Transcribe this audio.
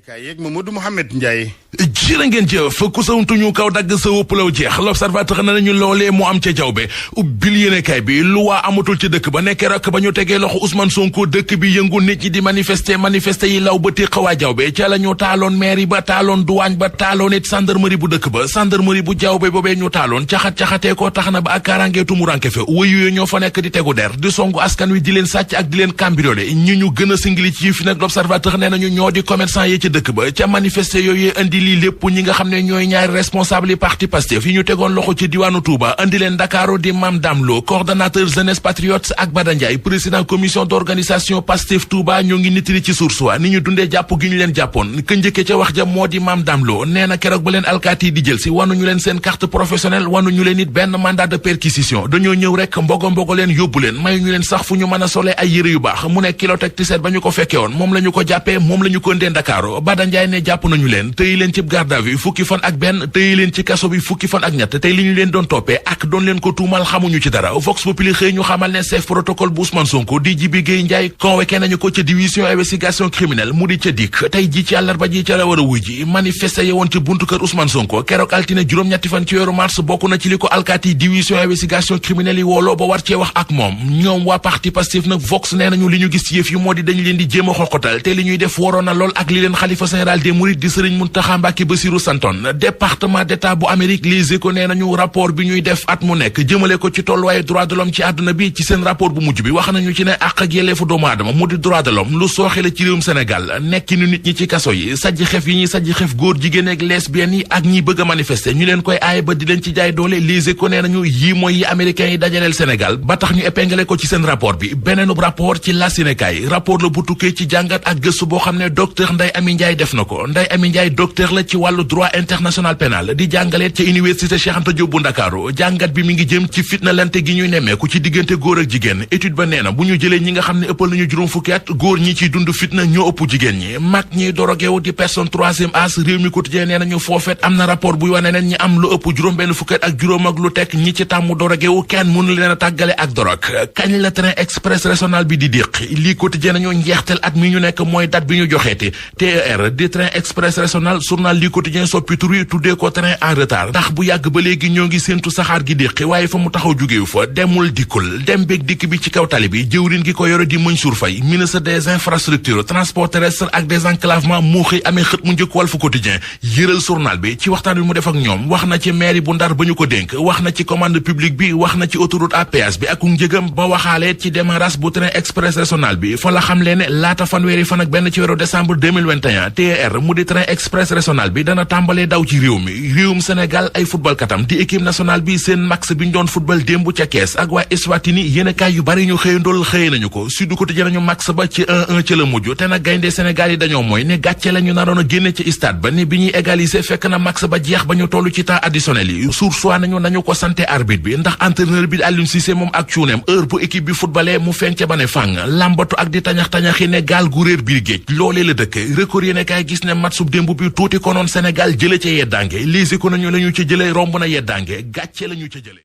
kay yeeg Mamadou Mouhamed Ndiaye. jërë ngeen jëf ku sawuntuñu kaw dagg sa wëppalaw jeex l'observateur na nañu loolee mu am ca jawbe ubbil yéenekaay bi lu waa amatul ci dëkk ba nekkee rek ba ñu tegee loxo Ousmane Sonko dëkk bi yëngu nit ñi di manifester yi law ba téq waa jawbe ca la ñu taaloon mairie ba taaloon douane ba taaloon it gendarmerie bu dëkk ba gendarmerie bu jawbe boobee ñu taaloon caxat-caxatee ko tax na ba ak kaaraange tumuranke fe wëyu ñoo fa nekk di tegu der di songu askan wi di leen sàcc ak di leen cambriolé ñi ñu gën a singili ci fi nag l'observateur nee nañu ñoo di commerçant yi ca dëkk ba ca manifester yooyu indi lii lépp ñi nga xam ne ñooy ñaari responsable yi parti Pastef yi ñu tegoon loxo ci diwaanu Touba andi leen Dakaaru di Mame Dame Lo coordonnateur jeunesse patriote ak Bada Ndiaye président commission d'organisation Pastef Touba ñoo ngi nitiri ci source wa ni ñu dundee jàpp gi ñu leen jàppoon ka njëkke ca wax ja moo di Mame Dame Lo nee na keroog ba leen alkaati yi di jël si wanuñu leen seen carte professionnelle wanuñu leen it benn mandat de perquisition dañoo ñëw rek mbogo leen yóbbu leen mayuñu leen sax fu ñu mën a sole ay yére yu baax mu ne kilo teg tiset ba ñu ko fekke woon moom la ñu ko jàppee moom la ñu ko ndee Dakaaru Bada Ndiaye ne jàpp nañu leen tëyi leen ci garde à vue fukki fan ak benn tëyi leen ci kaso bi fukki fan ak ñett tey li ñu leen doon toppee ak doon leen ko tuumal xamuñu ci dara Vox Populi xëy ñu xamal ne chef protocole bu Ousmane Sonko di Djibi Gueye Ndiaye convoqué nañu ko ca division investigation criminelle mu di ca dikk tey ji ci àllarba ji ca la war a wuy ji manifesté woon ci buntu kër Ousmane Sonko keroog altine juróom-ñetti fan ci weeru mars bokk na ci li ko alkaati division investigation criminelle yi wooloo ba war cee wax ak moom ñoom waa parti Pastef nag Vox nee nañu li ñu gis ci yëf yi moo di dañu leen di jéem a xoxotal te li ñuy def waroon na lool ak li leen xalifa général des mourides di Serigne Mountakha Mbacké Bassirou santoon département d'état bu Amérique Les Échos nee nañu rapport bi ñuy def at mu nekk jëmale ko ci tolluwaayu droit de l'homme ci àdduna bi ci seen rapport bu mujj bi wax nañu ci ne àq ak yelleefu doomu aadama mu di droit de l'homme lu sooxe la ci réewum Sénégal nekki nu nit ñi ci kaso yi sajj xef yi ñuy sajj xef góor jigéen ak lesbiennes yi ak ñiy bëgg a manifester ñu leen koy aaye ba di leen ci jaay doole Les Échos nee nañu yii mooy yi américains yi dajaleel Sénégal ba tax ñu épinglé ko ci seen rapport bi beneenub rapport ci la Sénégal rapport la bu tukkee ci jàngat ak gëstu boo xam ne docteur Ndeye Amy Ndiaye def na ko Ndeye Amy Ndiaye docteur la ci wàllu droit international pénal di jàngaleet ca université Cheikh Anta Diop bu Ndakaaru jàngat bi mi ngi jëm ci fitnalante gi ñuy nemmeeku ci diggante góor ak jigéen étude ba nee na bu ñu jëlee ñi nga xam ne ëppal nañu juróom fukki at góor ñi ciy dund fitna ñoo ëpp jigéen ñi mag ñiy dorogewu di personne troisième âge réew mi quotidien nee nañu foofet am na rapport buy wane nen ñi am lu ëpp juróom benn fukki at ak juróom ak lu tekk ñi ci tàmm dorogewu kenn mënu leen a tàggale ak dorog kañ la train express régional bi di déq lii quotidien nañu njeextel at mi ñu nekk mooy date bi ñu joxeeti TER di train express régional journal lii quotidien soppi tur wi tuddee ko train en retard ndax bu yàgg ba léegi ñoo ngi séentu saxaar gi déqi waaye fa mu taxaw jógewu fa demul dikkul dem beeg dikk bi ci kaw tali bi jëwrin gi ko yore di Mansour Faye ministre des infrastructures transport terrestre ak désenclavement moo xëy amee xët mu njëkk Walf Quotidien yëral journal bi ci waxtaan wi mu def ak ñoom wax na ci mairie bu Ndar ba ñu ko dénk wax na ci commande publique bi wax na ci autoroute à péage bi ak njëgam ba waxaale ci démarrage bu train express régional bi fa la xam lee ne laata fanweeri fan ak benn ci weeru décembre 2021 TER mu di train express régional bi dana tàmbalee daw ci réew mi réewum Sénégal ay football katam di équipe nationale bi seen max bi ñu doon football démb ca Kees ak waa Eswatini yéenekaay yu bari ñu xëyandool xëye nañu ko Sud Quotidien nañu max ba ci 1-1 ca la mujj te nag gaynde Sénégal yi dañoo mooy ne gàcce la ñu naroon a génne ci stade ba ne bi ñuy égaliser fekk na max ba jeex ba ñu toll ci temps additionnel yi sursoi nañu ko santé arbitre bi ndax entraîneur bi Aliou Cissé moom ak cuuneem heure bu équipe bi footballee mu feeñ ca ba ne fàng lambatu ak di tañax-tañaxi ne gaal gu réer biir géej loolee la dëkk record yéenekaay gis ne match bu démb bi tuuti konoon Sénégal jële ca yeddaange Les Échos nañu la ñu ca jële romb na yeddaange gàcce la ñu ca jële